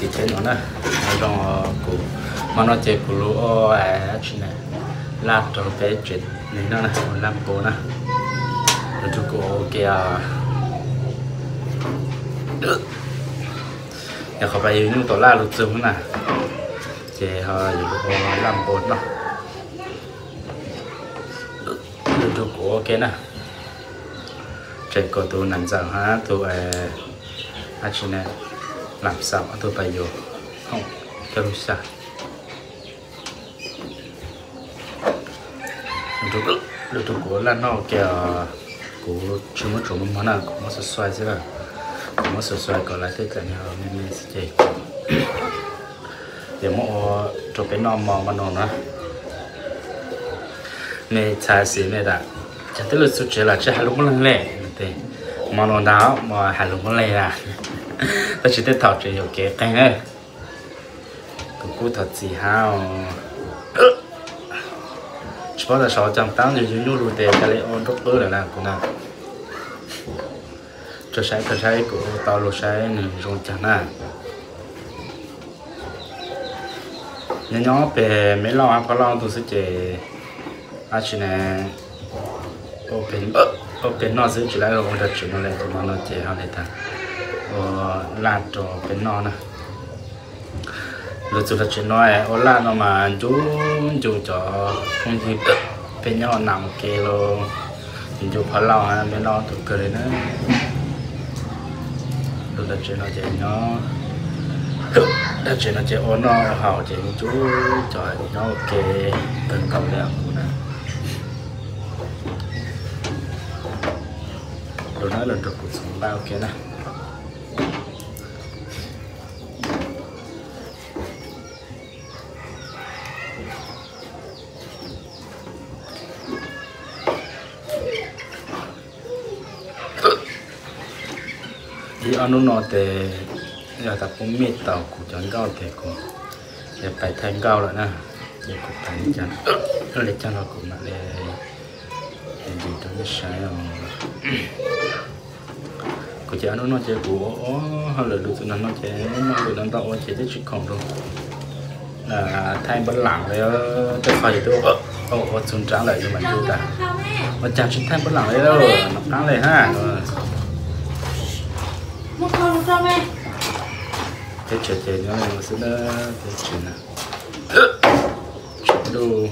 Tim teb no na, zoo kuv hmo no ces kuv lug ua dab tsi ne, laj rau peb tsev neeg noj na, ua laj npua na. Lug nrug kuv ua ke, yog qhov pas yug nyuj tom laj lug txug na, ces ho yug lug ua laj npua noj. Lug nrug kuv ua ke na. Tseem kom tus nam ntxawm hab tus dab tsi ne, lam xaum ob tug pas yug hoom coj lug xyaw. Lug nrug kuv ua laj noj ua ke os. Kuv tsis muab tsuav mos mos na, kuv muab xuas xuas xwb na. Kuv muab xuas xuas kom lawv tej txam nyog me me xwb ces kuv yuav muab ua rau peb noj mov mov no na. Mej txhais xwm mej tas, cas tej lug txug tsev los tsis has lug muab leeg le? Mov no ntag, mov has lug muab leeg na. Tab sis tej thaum tseem yuam kev qeeg na. Kuv kuj thov txim hab. Tsis paub tas saum cov taab yug nyuj lug tes ca le ua nruab qwb lawm na kuv na. Tsuas saib tag saib kuv ua tau lug saib nwg zoo caag na. Nyob nyob peg Meb Lauj hab Phab Lauj tug xwb ces dab tsi ne, ua peg noj xwb tsis lab ua dab tsi no le, tus no no ces ho le tag ua laj rau peb noj na. Lug txug dab tsi no ua laj no mas ncu ncu cov phooj ywg peb nyob nam ua ke los, ncu Phab Lauj hab Meb Lauj tug kawg le na. Lug dab tsi no ces nyob, dab tsi no ces ua noj ua haus ces ncu cov nyob ua ke kawg nkaus le kuv na. Lug na, lug nrug kuv txhoov nqaij ua ke na. Ib ob hnub no tes yog tas puab mej tau kuv cov nkauj tes kuv yuav pais thaij nkauj lawm na. Ces kuv pais le caag los kuv mam le ncig rau nej saib os. Kuv ces ob hnub no ces kuv ua ua hauj lwm lug txug nag no ces muaj hauj lwm no ntau ua ces twb tsis khoom lug thaij npab lam le, tej qhov yus twb ua txug nrab lawm yus mam ncu tas. Ua caag tsis thaij npab lam le, nov qaab le hab. Teb chaws ces nyob le nuav xwb na, teb chaws na, tsaus ntuj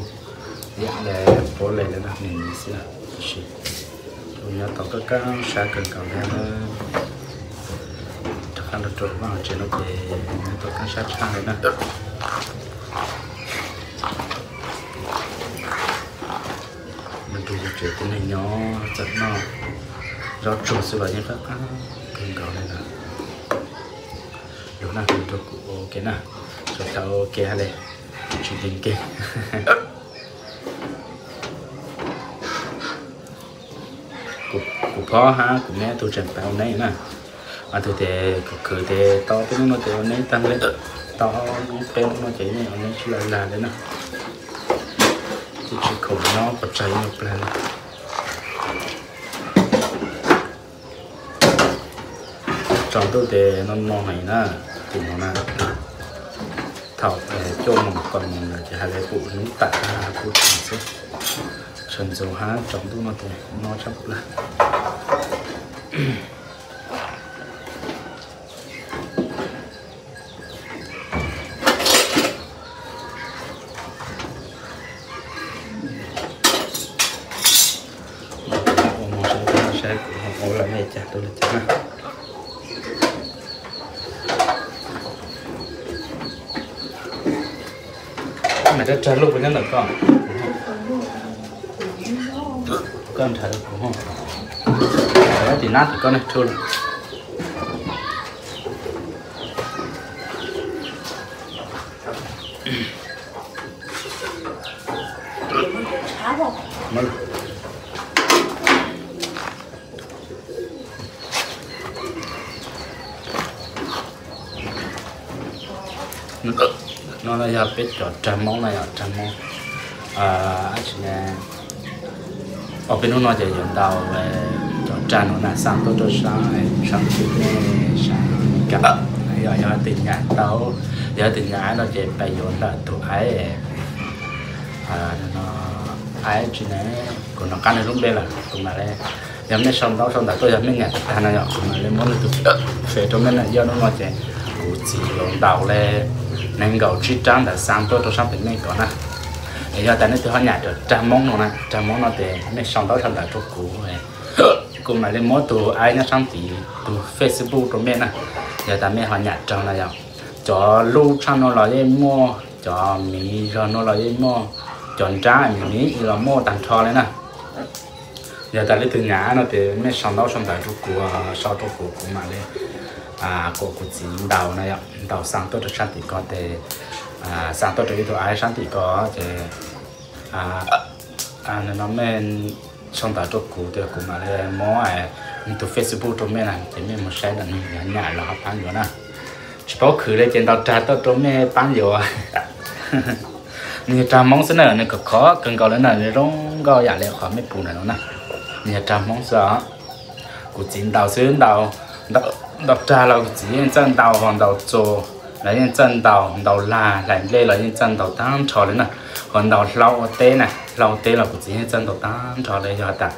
yam le puab le le na, me me xwb na, tab sis nyob tau kaab kaab sab kawg nkaus le. Rov qab rau vaaj tsev no ces nyob tau kaab sab tshaj le na. Nrug yug tsev tib neeg nyob txawm noj zaub tsuag xwb los yeej qab qab kawg nkaus le na. Lug na, lug nrug kuv ua ke na, suav tau ua ke hab le, tsis nkeeg nkeeg. Kuv phob hab kuv meb tug tseem pais ua neb na. Ob tug tes kuv khwv tes tau peb nub no tes ua neb taag le, tau peb nub no ces nej ua neb tsis lawv lag le na. Tsis khoom nyob pov tsag ib nyuag plag le. Tsaus ntuj tes no no hais na, tim no na, thaum cuaj moos kaum moos lawm ces hais le pum nub tawm pub tag xwb. Sawv ntxov hab tsaus ntuj no tes no tshaj plawg. Ua mov saib, saib kuv ua lawm ne, cas rau li cas na. Mas rau tsag luj puas nyob ntawm koj? Koj nrhav rau kuv ho. Tim nab tim koj ne, rau lawm. No yog peb cov rag Moob na, yog rag Moob. Dab tsi ne, ob peb hnub no ces yuav ntaus cov rag no na xa tuaj rau sab, sab teb chaws Amelikas. Yog, yog tus nyam tau, yog tus nyam no ces peb yuav hlawv tus aib, aib tsis ne, kuv hnov qab nws lub npe lawm, kuv mam li, yog mej sau ntaub sau ntawv tuaj, yog mej nyam tag no yog kuv mam li muab nws tus fev rau mej na. Yog hnub no ces kuv txiv yuav ntaus li nees nkaum tsib rab ntawv xa tuaj rau sab tim mej ko na. Es yog tas nej twg ho nyam rag Hmoob no na, rag Hmoob no ces mej sau ntaub sau ntawv rau kuv, kuv mam li muab tus aib nyob sab tim tus Facebook rau mej na. Yog tas mej ho nyam raug na yog, cov lub tshaj no los yeej muaj, cov miv zog no los yeej muaj, cov nrab miv miv los muaj tag nrho li na. Yog tas leej twg nyam no ces mej sau ntaub sau ntawv rau kuv, sau rau kuv, kuv mam li kom kuv txiv ntaus na yom, ntaus xa tuaj rau sab tim ko ces, xa tuaj rau ib tug aib sab tim ko ces, no mej sau ntawv rau kuv ces kuv mam li muab nws tus Facebook rau mej na, ces mej mus saib ntawm nws yog nyam los ho pab yuav na. Tsis paub khwv li ces ntaus rag tuaj rau mej pab yuav. Nws yog rag Hmoob xwb na, nws khov khov kawg nkaus li na, nws zoo nkauj yam li qhov mej pum ntawm no na. Nws yog rag Hmoob xwb os. Kuv txiv ntaus xwb, ntaus rag los kuv txiv yeej txawj ntaus, ho ntaus txuas los yeej txawj ntaus, ntaus lag hlais nplej los yeej txawj ntaus tag nrho li na. Ho ntaus hlau ua teb na, hlau ua teb los kuv txiv yeej txawj ntaus tag nrho li. Yog tas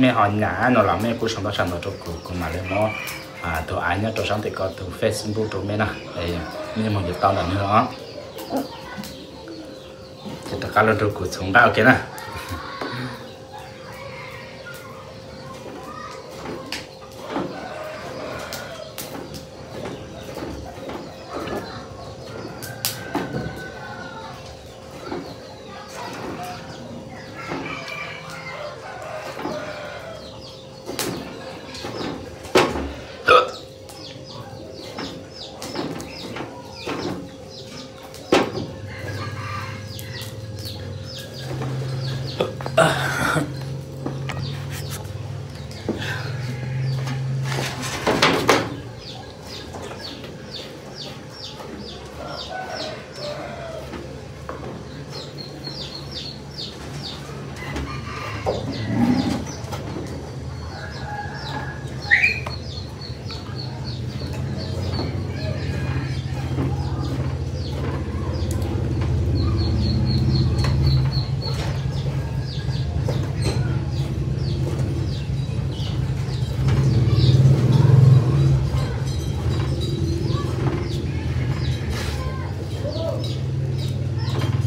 mej ho nyam no los mej kuj sau ntaub sau ntawv rau kuv, kuv mam li muab tus aib nyob rau sab tim ko tus Facebook rau mej na. Mej mus yuav tau ntawm nws os. Ces rov qab los rau kuv txhoov nqaij ua ke na.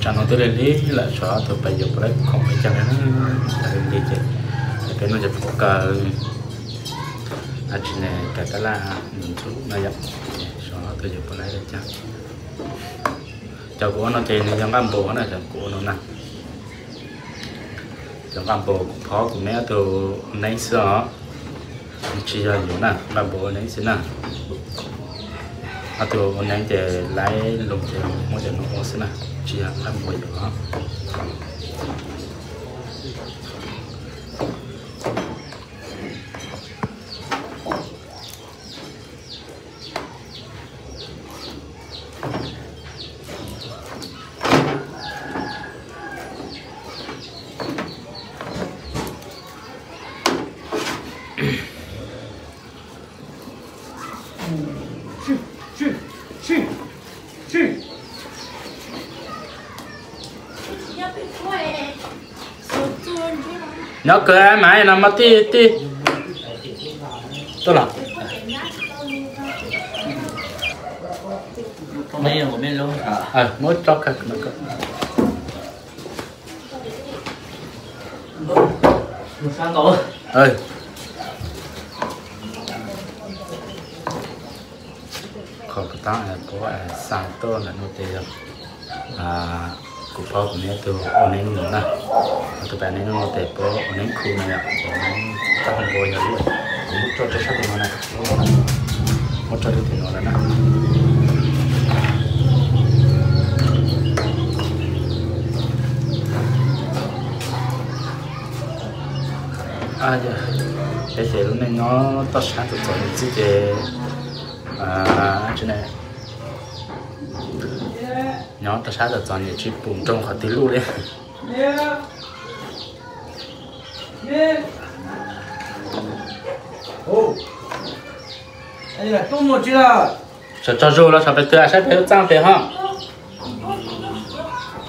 Tsam no twb lig lig lawm, tshuav tus pais yuav puas laib khoom peb cag li na. Lig lig ces peb no ces pub kaw, tsis ne, kaw tab laj ntxub no yom. Tshuav tus yuav puas laib li cas. Cov kuv ua no ces nws yog nqaj npua na, cov kuv ua no na. Cov nqaj npua kuv phob kuv meb ob tug ua neeb xwb os. Tsis yog yuav na, nqaj npua ua neeb xwb na. Ob tug ua neeb ces laib lug ces muab cov no ua xwb na, tsis yog nqaj npua yuav. Nyob kawg mas no mas tij tij tuaj los. Muab tso kawg. Qhov kuv tab puab xa tuaj ntawm no ces yog kuv phob kuv meb tug ua neeb no na. Tus pab neeb no ces puab ua neeb khu no yom, ces neeb txaj npua yog lub, kuv muab tso rau sab tim no na, muab tso rau tim no lawm na. Peb ces lub neej nyob toj sab txom txom nyem xwb ces, tsis ne, nyob toj sab txom txom nyem tsis pum nroo qhov twg luj li. Tso tso zug los saib pem twg, saib pem lub txaj pem ho.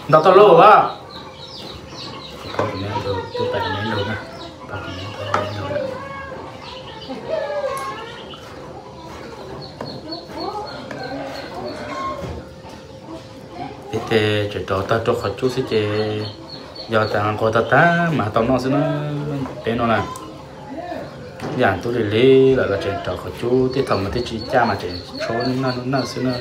Ntau tau lub as. Peb tej tseem rau tag rau qhov cub xwb ces yog tas nquag tag tag mas tau noj xwb na. Peb no na, yam tub lig lig lawm los tseem rau qhov cub, tej thaum mas tej tsis caj mas tseem tshuab noj noj xwb na.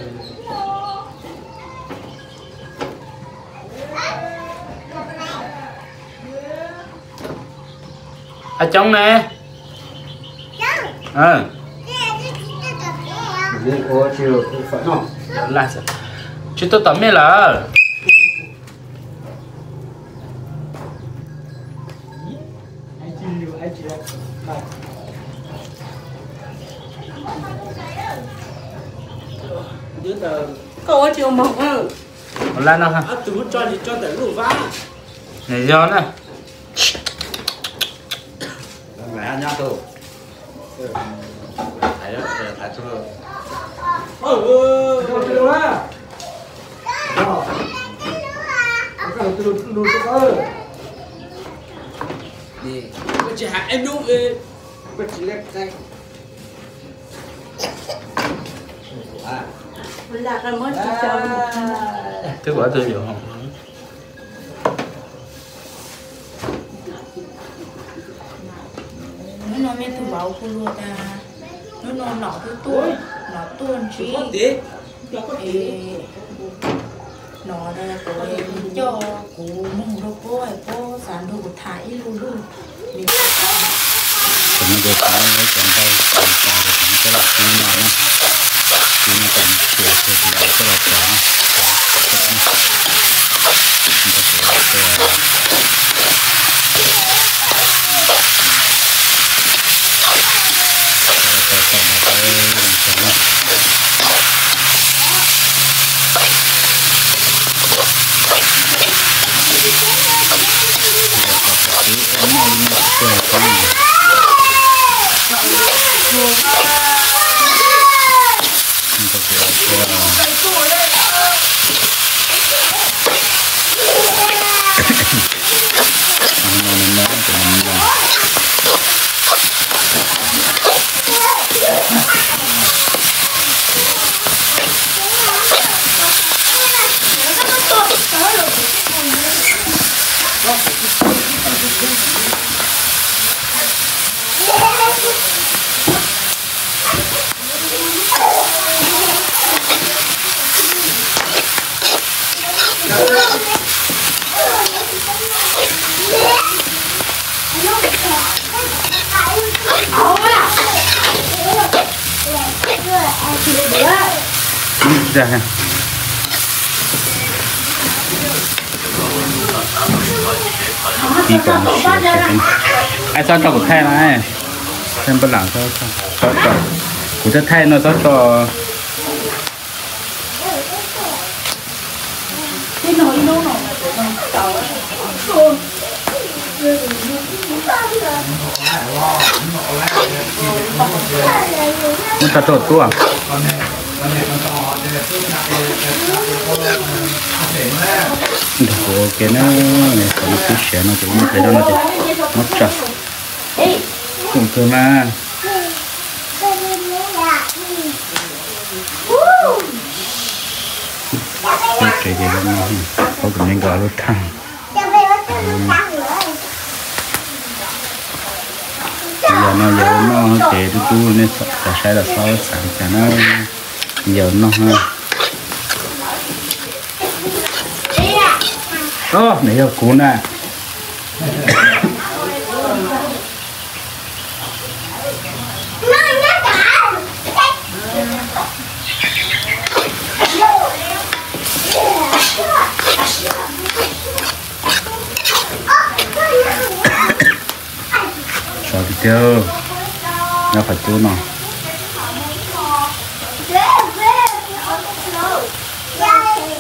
A coob ne. Tsis tuaj tom mej lawm. Koj ua tsis ua mog. Ua laj no ha. Nws yog na. Twb ua twb yuav. Hnub no mej tug vauv kuv luag tas, hnub no nom twb tuaj, nom tuaj ntsib, es nom tas kuv coj kuv moog nrug puab, puab xav nrug kuv tham ib lu lug. Cov no ces cov ntau cov ntau cov no coj los kib no na, kib no cov ntau coj los cov no. Ib ko siav, txhob tso kuv thaij no, thaij npaj lam, txhob tso, kuv thaij thaij no txhob tso. Muab tso rau tuaj. Nrog kuv ua ke na, qhov no twb siav no ces muab tes rau no ces muab tso. Koom kawg mas. Lub tsev ces zoo no, paub tus me nkauj lub thaj. Yog no yog ua noj ces tub tub nej xav saib los xav xav li cas na. Yog noj na. Nws yog kuv na. Sov tiag tiag, nyob qhov cub no.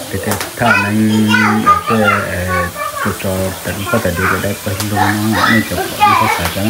Peb thiaj thaj neeb tej tuaj tso tas lub qhov tas diav tas dawb pawg lug no, nej cov pom nej txhob xav cas.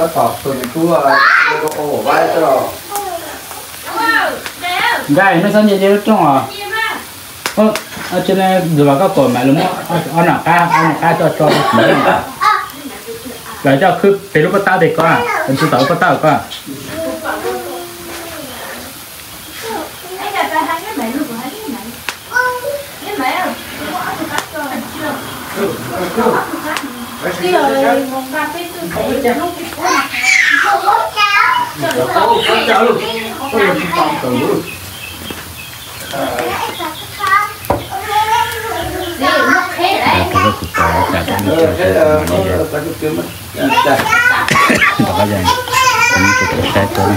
Tab tom tus niam tub ua vaib xwb los. Nkaj, nej txhob nce nce lub rooj os. Ua tsi ne, ntxuav koj kom mam li muab ob nom qab, ob nom qab coj tso rau kuv. Lawv coj khwb pem lub pob tawb pem ko, ntxuav tom lub pob tawb ko. Saib tuaj na.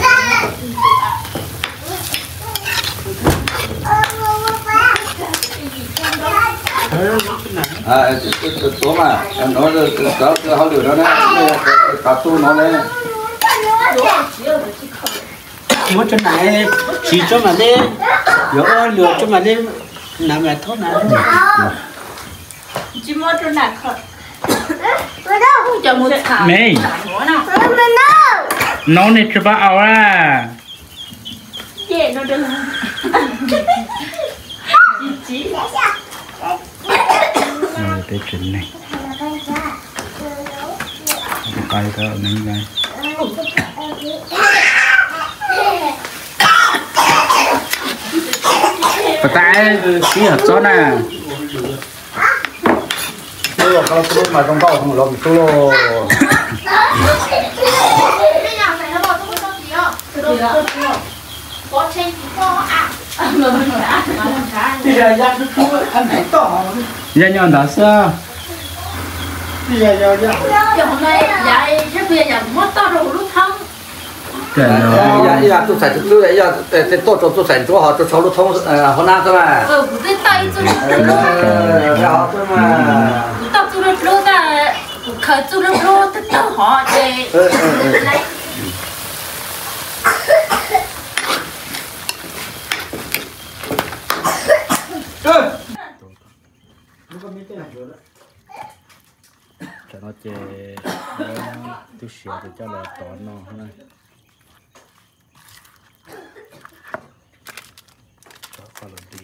Tuav mas, no, hauj lwm no na, qhov tu no ne. Muab rau nam, siv rau mam li, yuav ua luam rau mam li, nam mam thob na. Tsis muab rau nam kho. Me, no ne tsis pab au a. Peb tsev neeg. Pas tas ib yam txob na. Tus mas zoo nkauj los tus tus. Yaj nyob ntawd xwb. Ib yam txuj xaiv txwv txwb, ib yam tej tuaj rau txuj xaiv ntsuab ho rau tshau lub thoob hauv nab xwb mas. Khaws txuj lub hlub tawg tawg hov ces. Tam no ces twb siav ces coj los tov no na. Tov qhov los di.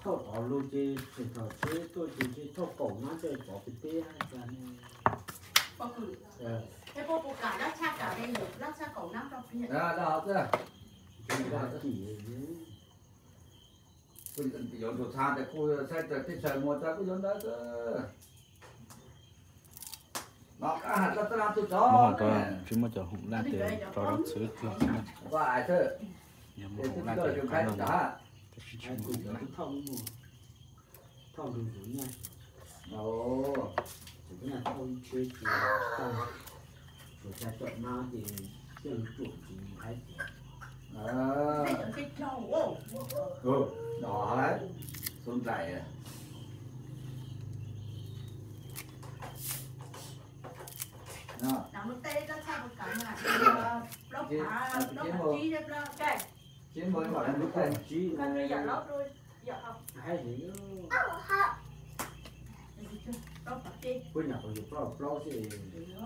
Thauj tov lug ces tseem thaum tsheb tuaj ces tseem thauj kaum nab ces pov pem teb cas ne. Yuav ntsuas txha tes kuj saib raws teb chaws muag tso kuj yuav ntawd xwb. Muab tsis muaj cov hoom laj tes tso rau txwv los xwb na. Yog muaj hoom laj tes qab no, tab sis tsis muaj hoom laj.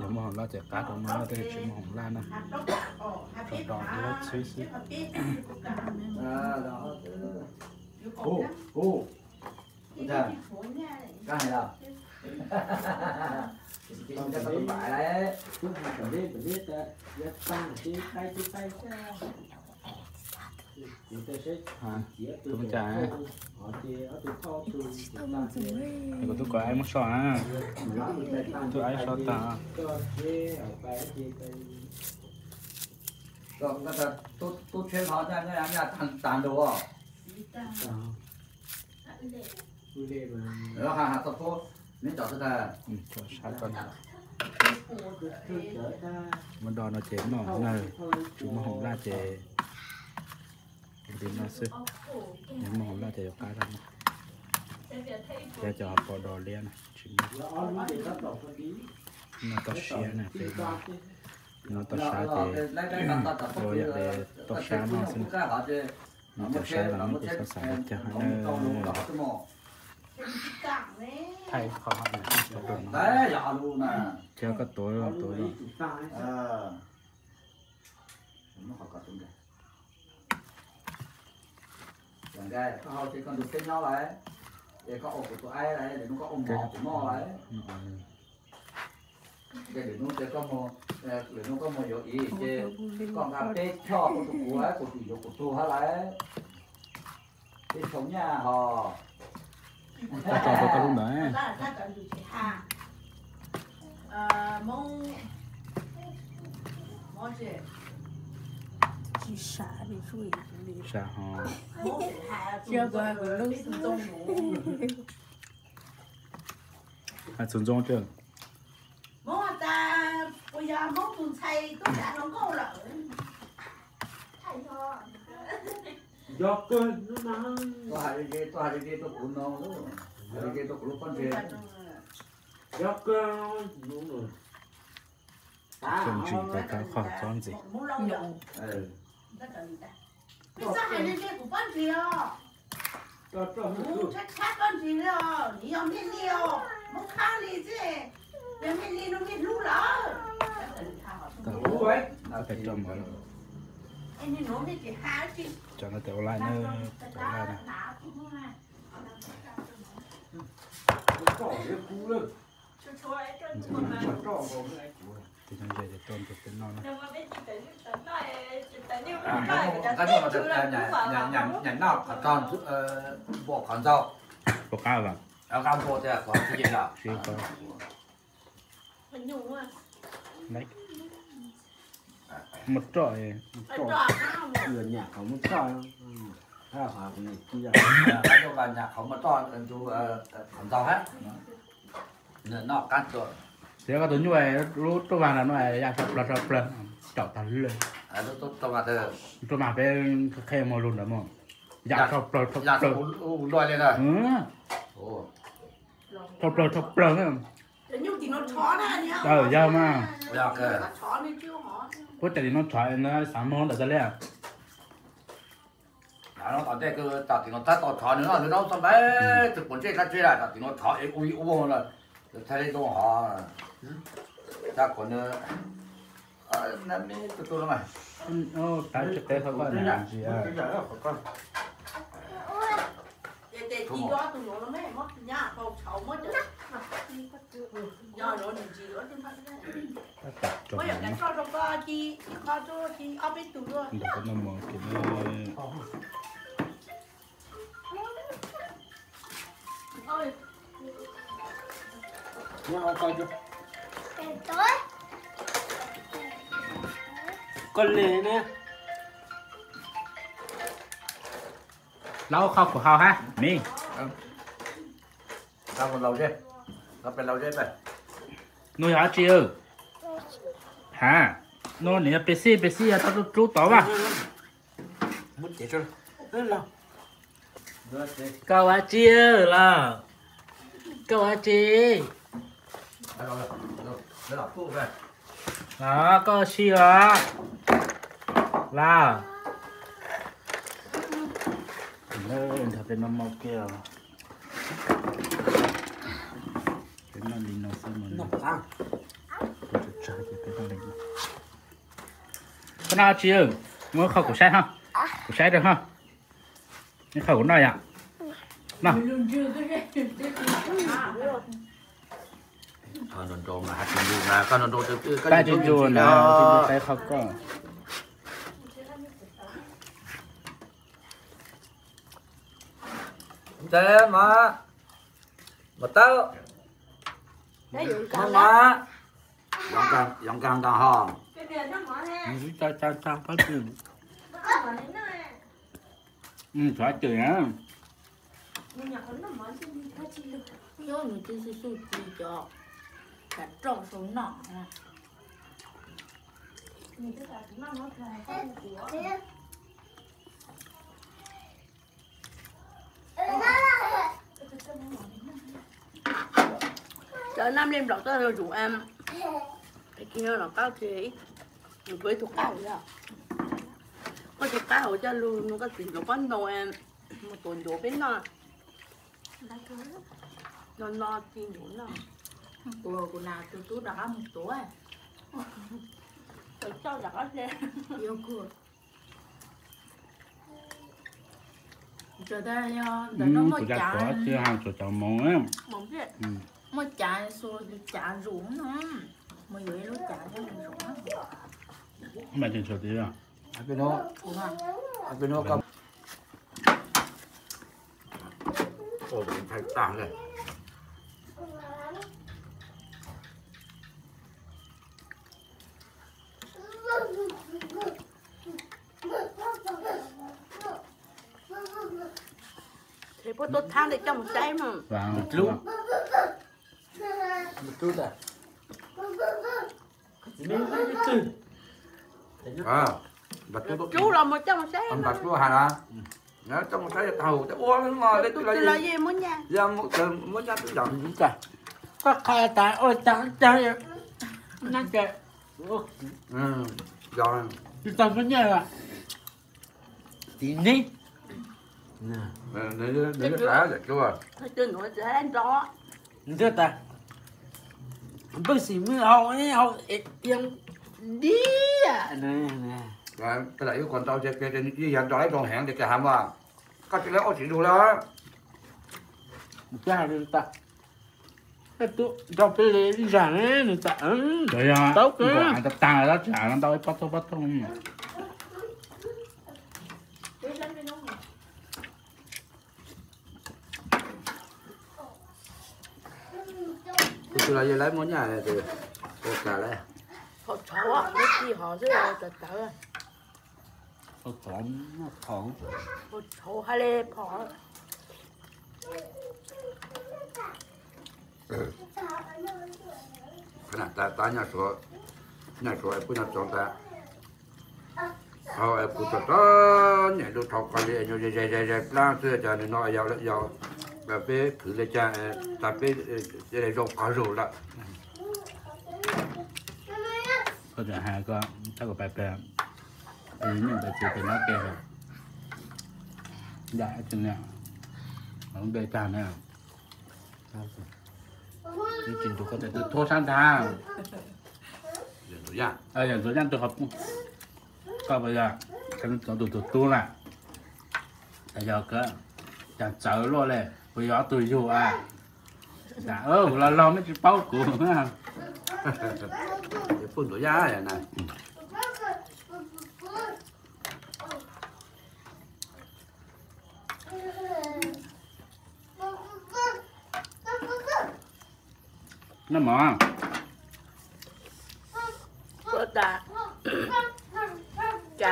Yog muaj hoom laj ces qab rau no, tab sis tsis muaj hoom laj na. Tso rau txwv xwb. Kuv tub ko aib muab so na, tub aib so tas. Tub tsheb hov nyaj nyaj tag nrho. Muab do no ces noj na, tsis muaj hoom laj ces li no xwb. Muaj hoom laj ces yuav qab zog. Thiab cov hauv paus dos liab na tsis muaj. Noj toj siab na, peb noj toj sab ces ua yam li toj sab noj xwb. Noj toj sab los muaj tus xav xav cog na. Thaij qhov no, thiab koj tuav tuav. Koj hau ces koj ntu teb nyob lawm, es koj ua kuv tus aib lawm, lwm hnub koj ua mov kuv noj lawm. Ces lwm hnub ces koj mus, lwm hnub koj mus yuav ib ces koj nqa peb choj ua rau kuv lawm, kuv tsis yuav kuv tug hab lawm. Peb tshau nyaj hos. Koj tso rau koj lub ntawd. Tsis sam li, sam hos. Cia kuv hais kuv lub xov tooj. Hais txog ntxoov tiag. Hmoob has tas puas yog Hmoob tus ntxhais tub nrad hluas nkauj lawm. Yog kawg, tuaj hais li, tuaj hais li rau kuv no, hais li rau kuv lub pob ntseg. Yog kawg. Txob ntsim tau kab qhov txob ntxim. Peb txhob hais li kuv pob ntseg os. Kuv tshab tshab pob ntseg li os, nws yog Mej Li os, Hmoob Khab li xwb, yog Mej Li no Mej Hlub lawm. Cov no tes ua laij na, tes ua laij na. Tes nyob ze tes tuaj nrog peb noj na. Nyam noj qhov txog npua qhov ntxaug. Puas qab os? Qab npua tiag, qhov tsis yeej lawm. Siv qhov. Muaj roj, nyam qhov muaj roj, qab nyam qhov muaj roj ntu qhov ntxaug hab. Noj qab tuaj. Tias koj tus nyuj lub roj vag ntawm no ya tshaj plaws tshaj plaws, caum tag lawm. Roj vag peb qhia muag lug ntawd mog, ya tshaj plaws tshaj plaws. Tshaj plaws tshaj plaws na. Yog mas. Puab cov tim no tshov no xav moog ntawm tag li. Tom ntej tam tim no tab tom tshov nws noj nws noj txog npaum twg puas ntsej dab tsi lawm, tam tim no tshov es ua ua lawm, thaij li zoo hov. Tab kuv nws, nab me tu tu no mas. Tab tsis qe qhov koj nws ntsis. Nrog koj noj mov kiag na. Koj le ne. Laub qhov kuv haus hab me. Nuav yog dab tsi? Ha, nuav nws yog Pepsi, Pepsi yog tau rub tod vaj. Koj ua dab tsi los? Koj ua dab tsi? Los koj ua si os. Los. Nrog peb noj mov kiag. Peb noj li no xwb mas. Peb tsawg tsawg ces peb noj li no. Koj noj dab tsi? Muab qhov kuv saib ho. Kuv saib rau ho. Ib qho kuv noj yom. Noj. Koj nrau nrau mas hais tsis ntsis na, koj nrau nrau, koj Pab nrau ntsis ntsis na, na. Ntsis ntsis qhov koj. Ntshe mas, mas tau. Mas, mas. Yoov nkag ntag ho. Nws tsis tau tau tau pab twg. Nws xav cem na. Nyob nws tib xub xub ci cov kav roj sau noj. Cov naj nplej nplaum tuaj zuv, es kis no los qab ces nws kuv ib tug qab hauv yog. Koj tsis qab hauv coj lug no koj txiv ncuav pob ntoo mus tuav ncuav peb noj. No no ci ncuav noj. Kuv, kuv nam tus tub rov qab mus tuav. Tau coj rov qab hle. Yuav kuv. Tsuas tas yog ntawm no muaj cav, tsuas cov moov, muaj cav, cav zus no, mus yuav ib lub cav coj mus zus. Mas tseem tshuav tid. Puab tuaj thaab ntawd coj mus saib mog. Rub los mus coj mus saib. Coj mus saib tau ua los yeej muab nyaj. Muab nyaj twb yog. Koj qha tas ua cas cas nab ces tsis tau muab nyaj. Tim neb. Nws tas npej xim mwj hau, hau es tiag diab. Lam ib qho ntau ces yeej yog nrog ib zoo heev ces kawg heev as. Koj tsis lawv ua tsis lug lawm. Mus thiab tas, tub nrog peb li ib zag ne nws tas. Tau kawg, tas tas tsis hais no ntau ib pob thoob pob thoob. Kuv tsis los yeej lawv muab nyaj ua cas lawm. Thaum tshauv neb tij hov xwb tawv tawv. Thaum tshauv hais li phom. Tab nyaj suav, nyaj suav es kuj nyuag tsoov tas. Thaum es kuv txom txom nyem lub thaum koj li es nyuag ze ze ze ze plab xwb cas nws no yog, yog peb khwv li cas tas peb zoo qhov zug lawm. Koj tseem hais koj tab kuv pais pem, pem nyuj pem txiv pem nab ke, yam tsis niam, npe tag na. Tsis nrug koj tes tw thuab sab ntag. Yog ntxuav yaj ntug qhov, koj puas yog cov tus tus tub na, yog cas txawv luaj li, puas yog ob tug yug a? Kuv los laug mej tsis paub kuv. Puj ntxuav yaj na. Noj mov. Ua tas